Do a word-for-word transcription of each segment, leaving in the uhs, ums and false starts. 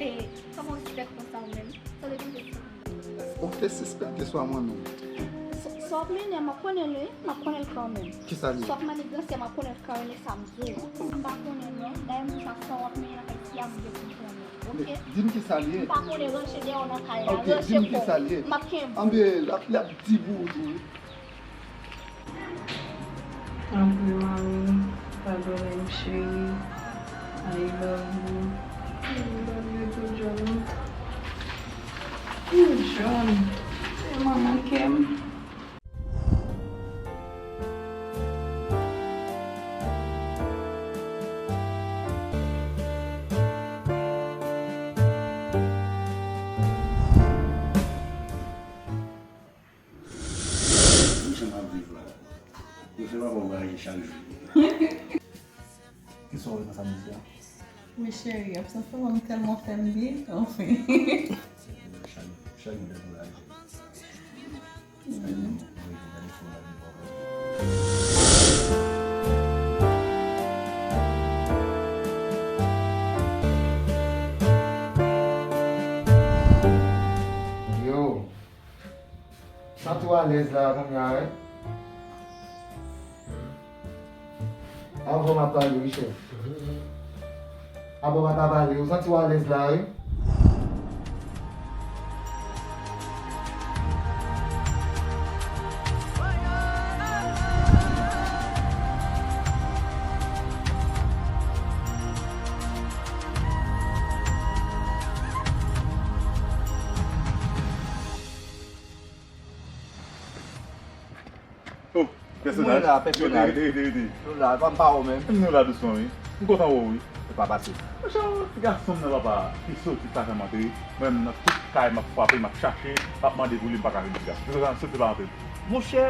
Kòman w sispèk konsa ou menm? Sa w te gen pou w di? Ou te sispèk ke swa mwen menm. Sa w ap mennen, m ap konnen l, wi. M ap konnen l kanmenm. Kisa l ye? Sa w ap manigansè, m ap konnen l kanmenm, e sa m di w. M pa konnen non. Dayè, moun sa, sa w ap mennen nan kay fi a, m gen pou m konnen. Oke? Di m kisa l ye. M pa konnen, ranche dèyè w nan kay la. Oke, di m kisa l ye. M ap kenbe w. Anben, l ap, l ap di pou ou tou, wi. Tanpri, manmi, padone m, cheri. I love you. I love you too, John. Ooh, John, se manman kè m. Ki jan m ap viv la? Yo fè papa m raje chak jou. Kisa w wè nan sa misye a? Wi, cheri, absans papa m tèlman fè m byen, anfen. Chak, chak jou dekouraje. Chak jou mwen vin gade fò la vin papa. Yo. Santi w alèz la kounye a, wi. Avan m ap pale, wi, chèf. Avan m ap pale, ou santi w alèz la, wi. Oh, pèsonaj. Mwen la, pèsonaj. Rete, rete, rete, rete. Nou la, pa m pa wè w menm. Nou la dousman, wi. M kontan wè w, wi. Se pa pase. Monchè, ti gason m nan, papa, ki soti pa janm antre. Mwen menm nan tout kay, m ap frape, m ap chache, m ap mande pou li, m pa ka jwenn ti gason. Ti gason soti pa antre. Monchè,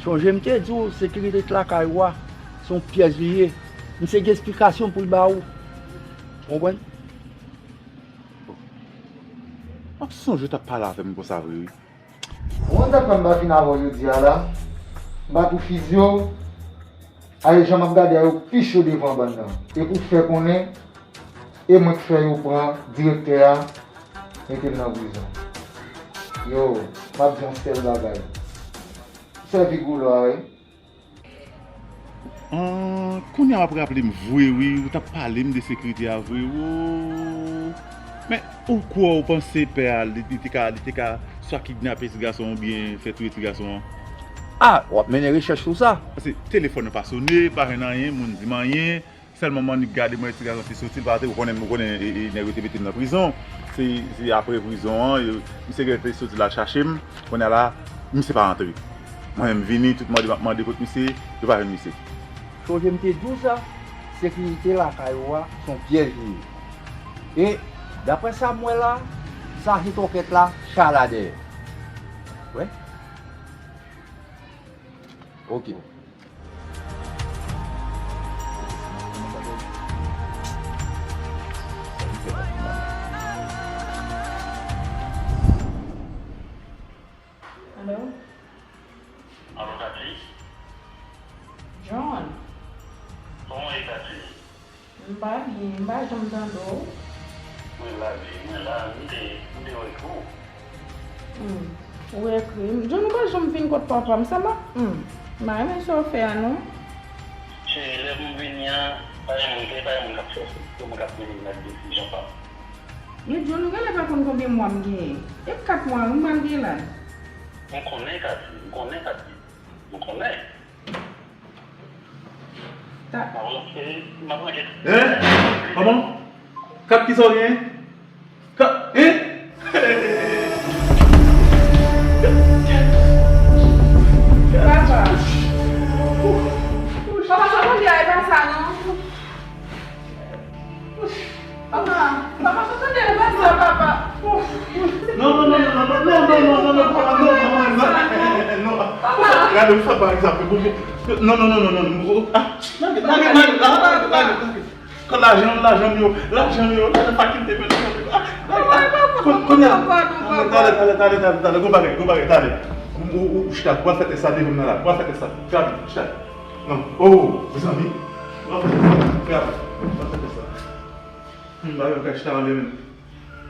sonje m te di w, sekirite lakay ou a, se yon pyèj li ye. M se gen esplikasyon pou l ba ou. Ou konprann? M ap sonje w t ap pale avè m konsa vre, wi. Ou konn sa k fè m pa vin avè w jodi a la? M pa tou fizye w. Aye jan m ap gade a, yo pi cho devan bann nan. E pou fè konnen, e mwen k fè yo pran direktè a, mete l nan prizon. Yo, m ap di yon sèl bagay. Sèvi goulo a, wi. Ahn, kounye a m ap raple m vre, wi, ou t ap pale m de sekirite a vre, wo. Men, ou kwè, ou panse pè a, li, li te ka, li te ka swa kidnape ti gason oubyen fè touye ti gason an? A, w ap mennen rechèch sou sa. Paske telefòn nan pa sone, pa jwenn anyen, moun di m anyen. Sèlman m annik gade m wè ti gason te soti, l pa te, ou konnen, ou konnen, e, e, nèg yo te mete m nan prizon. Se, se apre prizon an, yo, misye genlè te soti la chache m. Kounye a la, misye pa rantre. Mwen menm vini, tout mande m ap mande kot misye, yo pa jwenn misye. Sonje m te di w sa, sekirite lakay ou a, se yon pyèj li ye. E, daprè sa m wè la, sa se twòkèt la, chala dèyè. Wè? Oke. Alo? Alo, Cathy? John? Kòman w ye, Cathy? M pa byen, m pa janm tande w. Mwen la, wi, mwen la, m te, m te wè ekri w. Hmm. Ou ekri m? John, ou pa janm vin kot papa m, sa m ap, hmm. M pa renmen sa w fè a, non. Cheri, lè m vini an, pa gen moun, pa gen moun k ap fè, se moun k ap mennen m nan desizyon pa m. Men John, ou genlè pa konn konbyen mwa m genyen. E kat mwa wi m pral gen la. M konnen, Cathy, m konnen, Cathy. M konnen. Ta- M ap rantre, m ap rantre. Hein? Kòman? Kat kisa w genyen? Kat, hein? Papa. Papa, sa kounye a, e pa sa, non. Papa, papa, pa tande l konsa, papa. Non, non, non, non, papa, non, non, non, non, non. Papa. Gade, ou fè pa egzanp, non, non, non, non, non, non. Ah, lage, lage, lage, lage, lage, lage. Kan lajan, lajan m yo, lajan m yo, lajan fakilte, men lajan m yo. Ah, lage, ah, kon-, kounye a. Talè, talè, talè, talè, talè, gon bagay, gon bagay, talè. Ou, ou, ou chita, ou al fè tès la devan m nan la, ou al fè tès la, fè rapid, chita. Non, oh, mezanmi, ou al fè tès la, fè rapid, ou al fè tès la. Hmm, bagay yo ka chita anlè menm.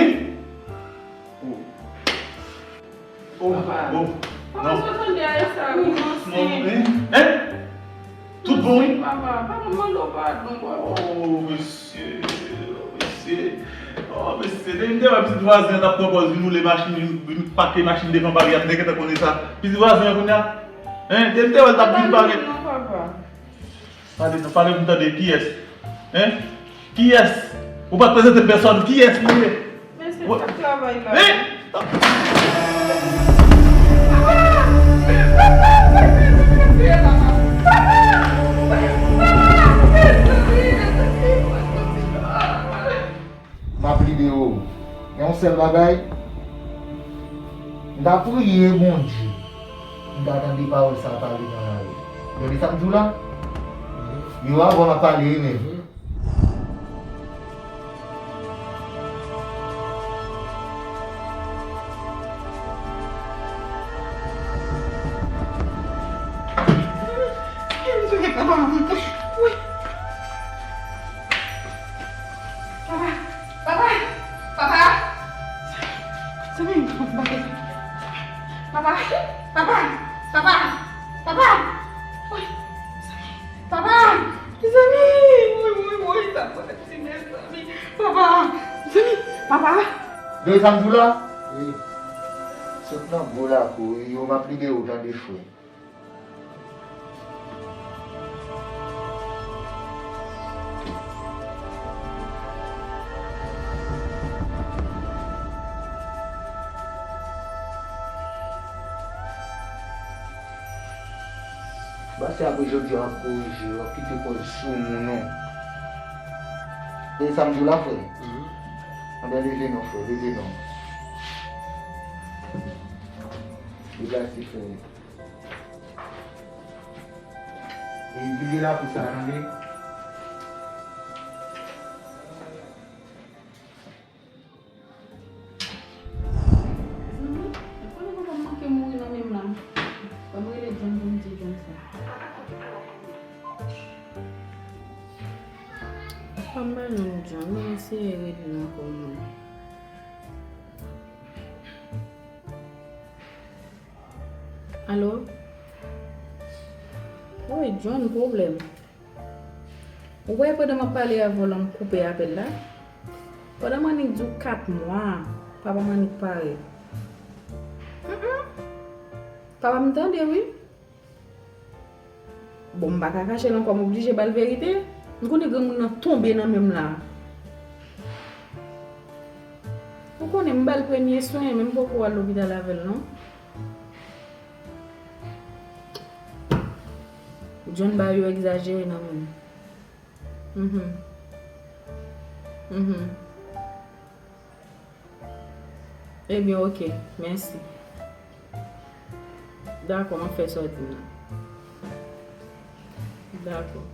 Wi. Oh. Oh, papa, oh, papa, non. Sot tande a sa, wi, non, non, sen. Hein? Hein? Tout bon, wi? Papa, papa, mande w padon, papa. Oh, mesye, oh, mesye. Oh, mesye, depi m te wè pitit vwazen an t ap pran pòz vin woule machin, vin, vin pake machin devan pa li a, m te gentan konnen sa. Pitit vwazen an kounye a? Hein? Depi m te wè l t ap vin pake. Pale non, papa. Pale non, pale pou m tande. Kiyès? Hein? Kiyès? Ou pa t prezante pèsòn. Kiyès li ye? Mesye, w ap travay la. Hein? M ap plede w. Gen yon sèl bagay, m ta priye Bondye m ta tande pawòl sa a pale nan lari. Tande sa m di w la? Yo, avan m ap pale, wi, men. Papa! Papa! Papa! Zanmi m, papa! Papa! Papa! Papa! Papa! Woy! Zanmi! Papa! Zanmi! Woy, woy, woy, sa pral ti mezanmi! Papa! Zanmi! Papa! Tande sa m di w la? Wi. Sot nan gwo lakou, wi, yo m ap plede w tande, frè. Pase apre jodi a, w ap korije, w ap kite kò w sou moun, non. E sa m di w la, frè? Mhm. Anben, leve non, frè, leve non. Deplase, frè. E vide lakou sa, tande? Zanmi, ou konnen papa m manke mouri nan men m la. Ban m rele John pou m di John sa. Papa m pa jwenn John, m eseye rele l ankò, mwen. Alo? Wi, John, pwoblèm. Ou wè, pandan m ap pale avè w la, m koupe apèl la. Pandan m annik di w kat mwa, papa m annik parèt. Hum, hum. Papa m tande, wi. Bon, m pa ka kache l ankò, m oblije ba l verite. M konnen granmoun nan tonbe nan men m la. Ou konnen m ba l premye swen, men m poko al lopital avè l, non. John ba yo egzajere nan men m. Mhm. Mhm. Ebyen, oke. Mèsi. Dakò, m ap fè sa w di m nan. Dakò.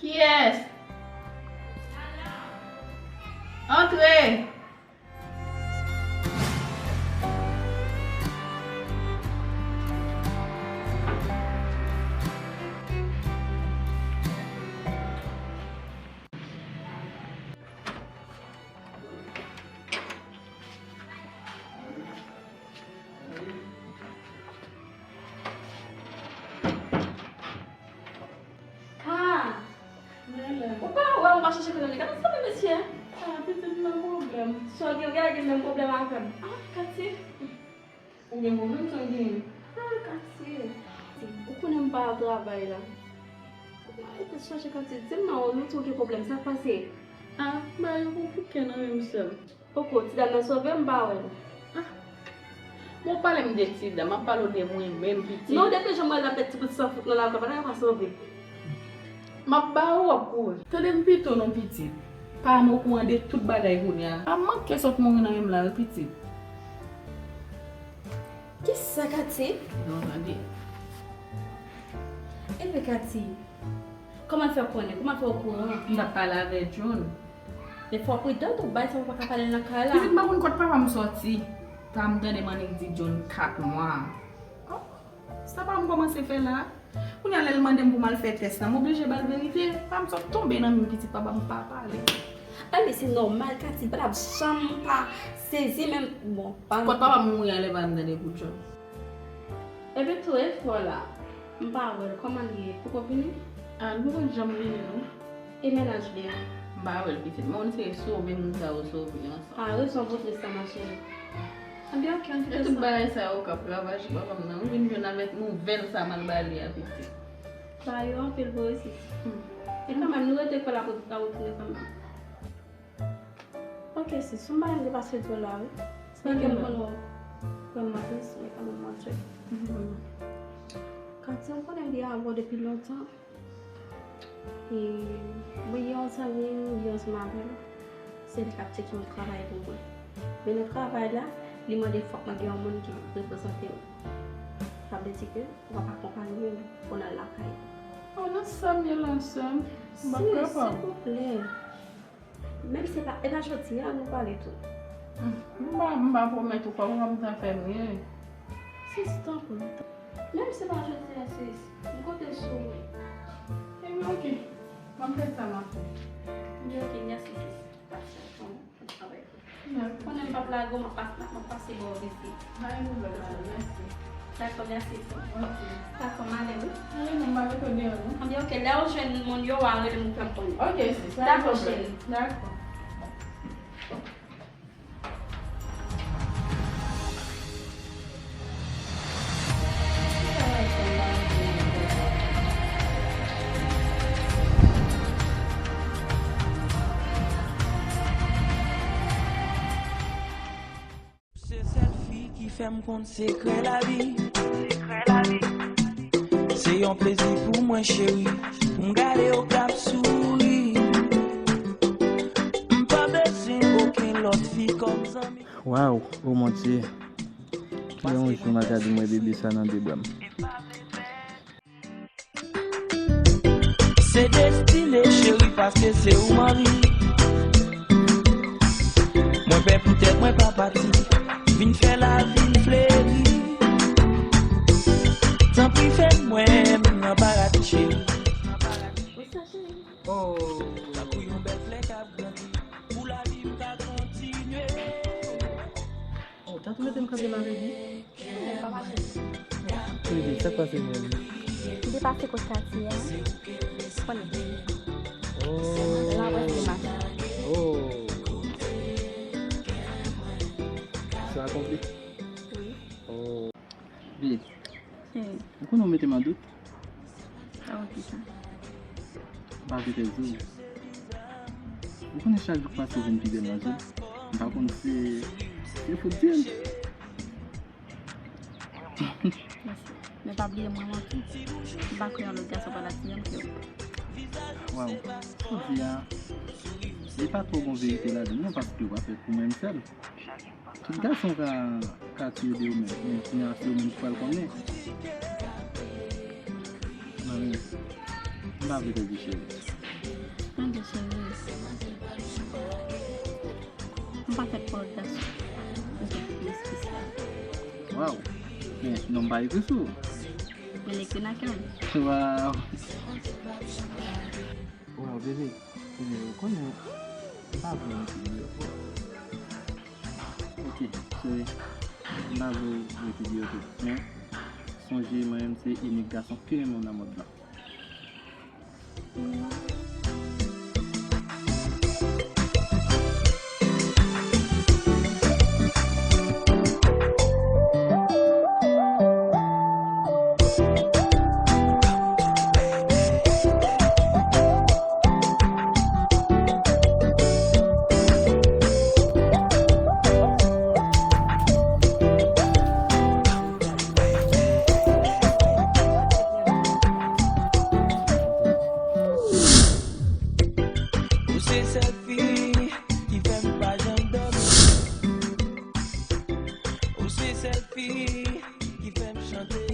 Kiyès? Antre! Ka! Ou pa wè, ou pa chèche kote l ye. Gade sa, mesye. Ah, pitit, m nan pwoblèm. Sa w gen, w genlè gen menm pwoblèm avè m. Ah, Katie. Ou gen pwoblèm, sa w genyen? Ah, Katie. Ou konnen m pa al travay la. Ou pa rete sonje, Katie. Di m non, ou di w gen pwoblèm, sa k pase? Ah, m pa gen konpli kè nan menm sèl. Poko, ti dam nan sove m, m pa wè l. Ah. Bon, pale m de ti dam, m ap pale w de mwen menm, pitit. Non, depi jan m wè l ap met ti bout san fout nan lari, pa nan pa sove. M ap ba ou w ap kouri. Tande m pito non, pitit. Pa m okouran de tout bagay kounye a. Pa manke sot mouri nan men m la, wi, pitit. Kisa, Katie? Non, tande. Enben, Katie, kòman l fè w konnen? Kòman l fè w okouran? M t ap pale avè John. Men fò w pridan tou, bagay sa w pa ka pale l nan kay la. Pitit, m pa konn kot papa m sòti. Sa m tande m annik di John kat mwa. Oh, sa pa m kòmanse fè la. Kounye a lè l mande m pou m al fè tès la, m oblije ba l verite. Pa m sot tonbe nan men pitit papa m pa pale. Ay, men se nòmal, Katie, pa t ap janm pa sezi menm. Bon, pa. Kot papa m mouri a lè pa m tande pou John. Epi tou, e frè w la, m pa wè l, kòman l ye? Poko vini? Ah, li poko janm vini, non. E mennaj li an? M pa wè l, pitit. Mwen, se sove moun sa yo sove ansanm. Ah, rezon pou tris la, ma chérie. Anben, ok, ann kite sa. E tout bagay sa yo k ap ravaje papa m nan. Ou vin jwenn avèk nouvèl sa m al ba li a, pitit. Sa yo anpil pou resis. Hmm. E kanmenm, nou rete kwè l ap retounen kanmenm. Ok, sis, m pa gen de pase di w la, wi. Se pa ke m konn ou vrèman tris, men kanmenm mwen tchèk. Katie, ou konnen m gen avè w depi lontan. E mwen gen yon zanmi m, li ansanm avè l. Se li k ap tcheke yon travay pou mwen. Men nan travay la, li mande fòk mwen gen yon moun ki reprezante m. Sa vle di ke w ap akonpaye m pou n al lakay. Oh, nan sa m ye la, sè m. M pa kapab. Silvouplè. Menm si se pa, e pa jodi a nou pale tou. M pa, m pa pwomèt ou pa, ou pa bezwen fè m ryen. Sis, tanpri. Menm si se pa jodi a, sis, m konte sou ou. Ebyen, ok. M ap fè sa m ap fè. Ebyen, ok, mèsi, sis. Pasyans, bon, bon travay. Dakò. Konnen m p ap lage w, m ap pas-, m ap pase ba w vizit. Pa gen pwoblèm, madam. Mèsi. Dakò, mèsi tou. Ok. Dakò, m ale, wi. Ale non, m pa rete w deyò, non. Anben, ok, lè w jwenn moun yo, w a rele m, ou fè m konnen. Ok, sis, pa gen pwoblèm. Dakò, cheri. Dakò. Se sèl fi ki fè m konn sekrè lavi. Se yon plezi pou mwen, cheri, pou m gade w k ap souri. M pa bezwen okenn lòt fi kòm zanmi. Waw, o Bondye, ki yon jou m a ka di m wè bebe sa nan de bra m. Se destine, cheri, paske se ou m anvi. Mwen pè poutèt mwen pa pati, vin fè lavi m fleri. Tanpri fè m wè m nan paradi, cheri. Tankou yon bèl flè k ap grandi, pou lavi m ka kontinye. Oh, tankou mete m kanpe m avè li. Bebe, sa k pase menm? M te pase kot Katie a. Konnen. Oh. L ap wè se mache. Oh. Sa akonpli? Wi. Oh. Babe, Hey. Ou konnen w mete m an dout? Sa w di sa? M pa vle pèdi w. Ou konnen chak jou k pase w vin pi bèl nan je m. M pa konn si se fot Dye m. Mèsi. Men pa bliye mwen manke. M pa kwè yon lòt gason pa la ti janm ke w. Waw, sa w di a, li pa twò gon verite ladan l non, paske w pa fèt pou mwen m sèl. Tout gason ka, ka tiye de yo menm, men kounye a se yo menm ki pral konnen. Mami, m pa vle pèdi cheri. Tande cheri, m pa fèt pou lòt gason. Ou se fi espesyal. Waw, men non m pa ekri sou ou. Men l ekri nan kè m. Waw. Waw, bebe, bebe, ou konnen, m pa vle yon ti bebe. Ok, cheri, m pa vle w rete deyò tou. Men, sonje, mwen menm se inik gason ke renmen w nan mond lan. se sèl fi ki fè m pa janm dòmi. Ou se sèl fi ki fè m chante